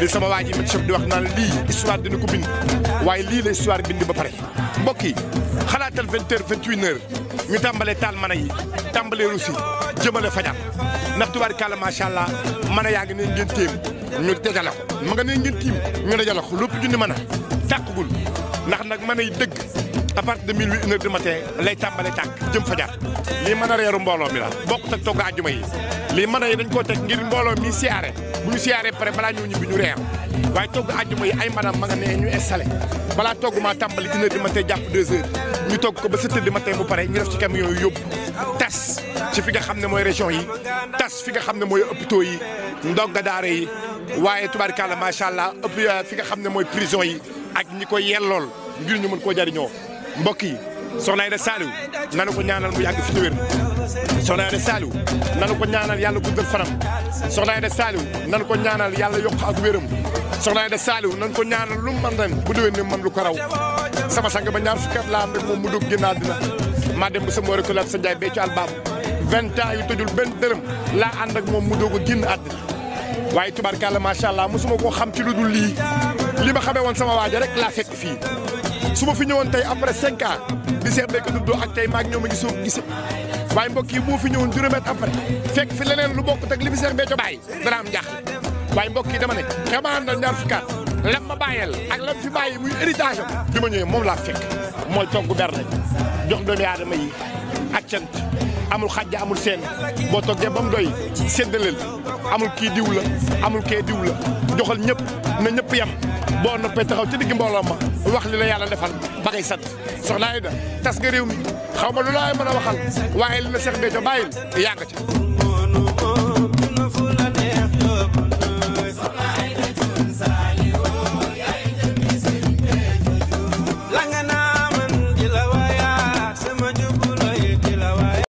li sama waa ji ma chef di wax naan lii histoire dina ko bind waaye lii la histoire bind ba pare mbokk yi xalaatal 20h 21h ñu tàmbalee taal mana yi tàmbalee russi jëmale fajar ndax tubaarkàlla macha allah mana yaa ngi ne ngeen téem ñu dajale ko ma nga ne ngeen tiim ñu dajale ko lépp junni mën a tàqugul ndax nag mën ay dëgg à partir de 1h du matin lay tàmbale tàkk jëm fajar lii mën a reeru mbooloo mi la bokk ak togg àjjuma yi lii mën a yi dañ koo teg ngir mbooloo mi siyaare bu ñu siyaaree pare balaa ñëw ñibbi ñu reer waaye togg àjjuma yi ay manam ma nga ne ñu installé balaa togg maa tàmbali 1h du matin jàpp 2h ñu togg ko ba 7h du matin bu pare ñu def ci camion yu yóbbu tas ci fi nga xam ne mooy région yi tas fi nga xam ne mooy hôpitaux yi ndogga daara yi waaye tubaarkàlla macha allah ëpp fi nga xam ne mooy prison yi ak ñi ko yellool ngir ñu mën koo jariñoo mbokk yi soxna Aïda Saliou nanu ko ñaanal mu yàgg fi ñu wér soxna Aïda Saliou nanu ko ñaanal yàlla guddal fanam soxna Aïda Saliou nanu ko ñaanal yàlla yokk ak wéram soxna Aïda Saliou nanu ko ñaanal lu mu mën ren bu déwén ne man lu ko raw sama sang ba ñaar fukki at laa am rek moom mu dugg génn àddina maa dem ba sa mboore ko laat sa njaay bee ci albaabu 20 ans yu tojul benn dërëm laa ànd ak moom mu doog a génn àddina waaye tubaarkàlla macha allah mosuma koo xam ci lu dul lii li ma xamee woon sama waaja rek laa fekk fii su ma fi ñëwoon tey après 5 ans di seet béykat duddoo ak tey maag ñoom a ngi soog gise waaye mbokk yi bu ma fi ñëwoon juróomi at après fekk fi leneen lu bokk teg li fi Seex Béthio bàyyi dana am njaaxle waaye mbokk yi dama ne xamaan na ñaar fukki at lam ma bàyyeel ak lam fi bàyyi muy héritage am bi ma ñëwee moom laa fekk mooy togg berne jox doomi aadama yi ak cant amul xajja amul seen boo toggee ba mu doy séddaleel amul kii diw la amul kee diw la joxal ñëpp na ñëpp yem boo noppee taxaw ci digg mbooloo ma wax li la yàlla defal ba ngay sant soxna Aïda tas nga réew mi xaw ma lu laay mën a waxal waaye li na Seex Béthio bàyyil yaa nga ca